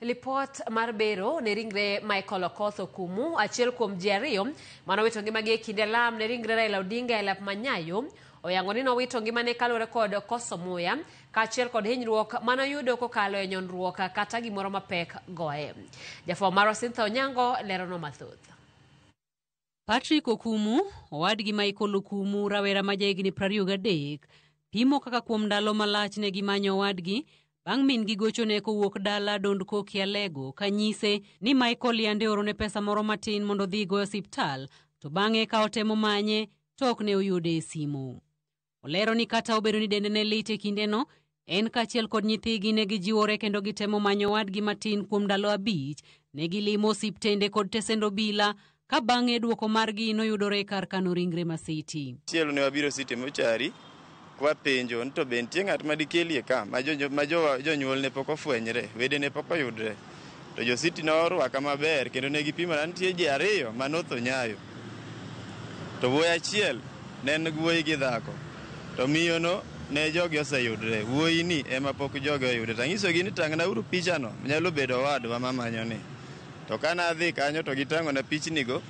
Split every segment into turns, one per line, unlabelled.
Lipot mar bero ne ringre Michael Okoth Okumu, achiel kuom ji ariyo manowito ngimagi e kinde lam ne ringre Raila Odinga e lap Manyayo, oyango ni nowito ngimane kaluwore kod koso muya kaachiel kod hinyruok manoyudo kokalo e nyonruok kata gimoro mapek goye. Jafwambo marwa Cynthia Onyango lerono mathoth.
Patrick Okumu, owadgi Michael Okumu, rawera ma jahigni 23, pimo kaka kuom ndalo malach ne gimanyo owadgi bang' min gi gochone kowuok dala Dond Koki Alego kanyise ni Michael yande orone pesa moro matin mondo odhigo e osiptal to bang'e ka otemo manye to ok ne oyude e simu. Olero ni kata obedo ni dende ne lit e kindeno, en kaachiel kod nyithigi ne gijiwore kendo gitemo manyo owadgi matin kuom ndalo 5, ne gilimo osiptende kod tesend obila ka bang'e duoko margi noyudore kar kano ringre Masiti.
Chielo ne wabiro City Mochari kwa penjo ni to be nitie ng'at ma dikelie ka ma jonyuolne pok ofwenyre, wedene pok oyudre. To jo City norwaka maber kendo ne gipimona nitie ji ariyo manotho Nyayo. To wuoyi achiel ne en wuoyi gi dhako. To miyono ne jogi oseyudre, wuoyi ni ema pok jogi oyudre. To anyisogi ni tang'nauru pichano, nyalo bedo owadwa mamanyo ni. To ka nadhi kanyo to gitang'ona pichnigo,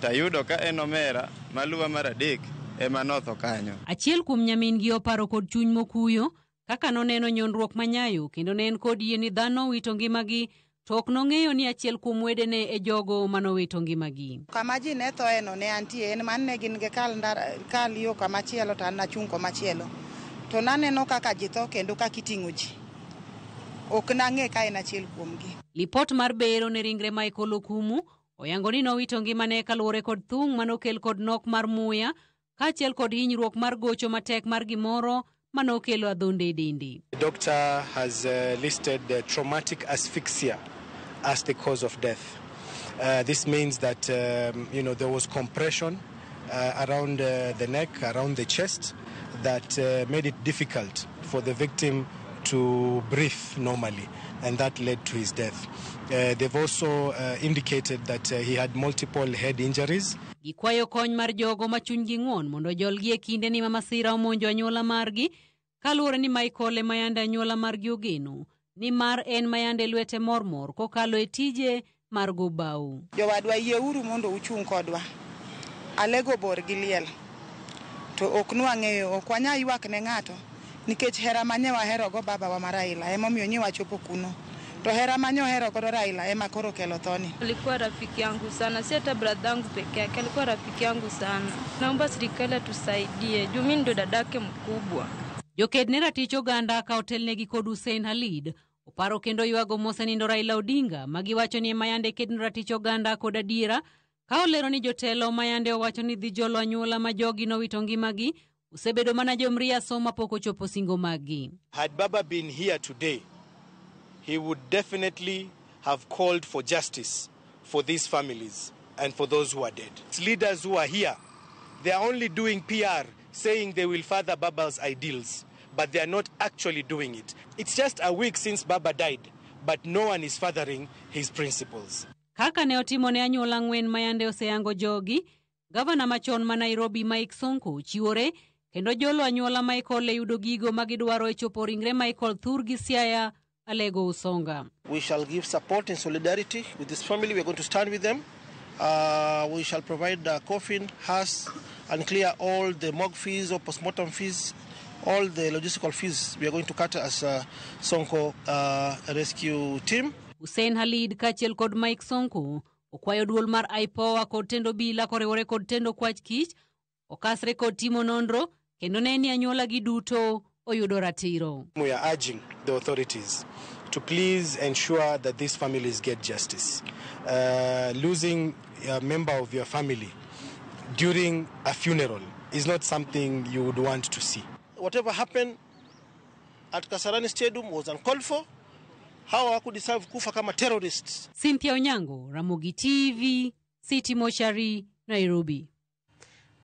tayudo ka en omera maluwa mar 3 ema notho kanyo.
Achiel kuom nyamin-gi oparo kod chuny mokuyo kaka noneno nyonruok manyayo kendo ne en kod yie ni dhano owito ngimagi to ok nong'eyo ni achiel kuom wedene e jogo manowito ngimagi.
Kama ji ne thoe no ne antie, en man ne gin gi kal yo kama chielo to an nachung' koma chielo. To naneno kaka ji tho kendo kaka iting'o ji. Ok nang'e ka en achiel kuomgi.
Lipot mar bero ne ringre Michael Okumu oyango ni nowito ngimane kaluwore kod thung' manokel kod nok mar muya kaachiel kod hinyruok mar gocho matek mar gimoro manokelo adhonde e dende.
The doctor has listed traumatic asphyxia as the cause of death. This means that there was compression around the neck, around the chest, that made it difficult for the victim to breathe normally, and that led to his death. They've also indicated that he had multiple head injuries.
Gikwayo kony mar jogo ma chunygi ng'won mondo ojolgi e kinde ni ma masira omonjo anyuola margi, kaluwore ni Michael ema yande anyuola margi ogeno, nimar en ma yande lwete mormor kokalo e tije mar go bao.
Jowadwa, yieuru mondo uchung' kodwa. Alego bor gi liel. To ok nwang'eyo, ok wanyal ywak ne ng'ato nikech hera mane waherogo babawa ma Raila emomiyo nyi wachopo kuno. To hera mane ohero godo Raila ema koro kelo thoni.
Alikuwa rafiki yangu sana, si hata brother yangu peke yake, alikuwa rafiki yangu sana. Naomba serikali atusaidie, juu mimi ndo dadake mkubwa.
Joked ne ratich oganda ka otelnegi kod Hussein Khalid oparo kendo ywago mosenindo Raila Odinga ma giwacho ni ema yande kedno ratich oganda kod adiera ka olero ni jotelo ma yande owacho ni dhi jolo anyuola ma jogi nowito ngimagi osebedo mana jomriaso mapok ochopo singo maggi.
Had Baba been here today, he would definitely have called for justice for these families and for those who are dead. Leaders who are here, they are only doing PR, saying they will further Baba's ideals, but they are not actually doing it. It's just a week since Baba died, but no one is furthering his principles.
Kaka ne otimo ne anyuola ang'wen ma yande oseyango jogi, gavana machon ma Nairobi Mike Sonko chiwore kendo jolo anyuola Michael e yudo gigo ma gidwaro e chopo ringre Michael thurgi Siaya Alego Usonga.
We shall give support and solidarity with this family. We are going to stand with them. We shall provide a coffin, hearse, and clear all the morgue fees or postmortem fees, all the logistical fees we are going to cut as a Sonko rescue team.
Hussein Khalid kaachiel kod Mike Sonko okwayo duol mar IPOA kod tendo bila koriwore kod tendo kwach kich okasre kod timo nonro kendo ne ni anyuola gi duto oyudo ratiro.
We are urging the authorities to please ensure that these families get justice. Losing a member of your family during a funeral is not something you would want to see.
Whatever happened at Kasarani Stadium was uncalled for. Hawa hawakudeserve kufa kama terrorists.
Cynthia Onyango, Ramogi TV, City Mochari, Nairobi.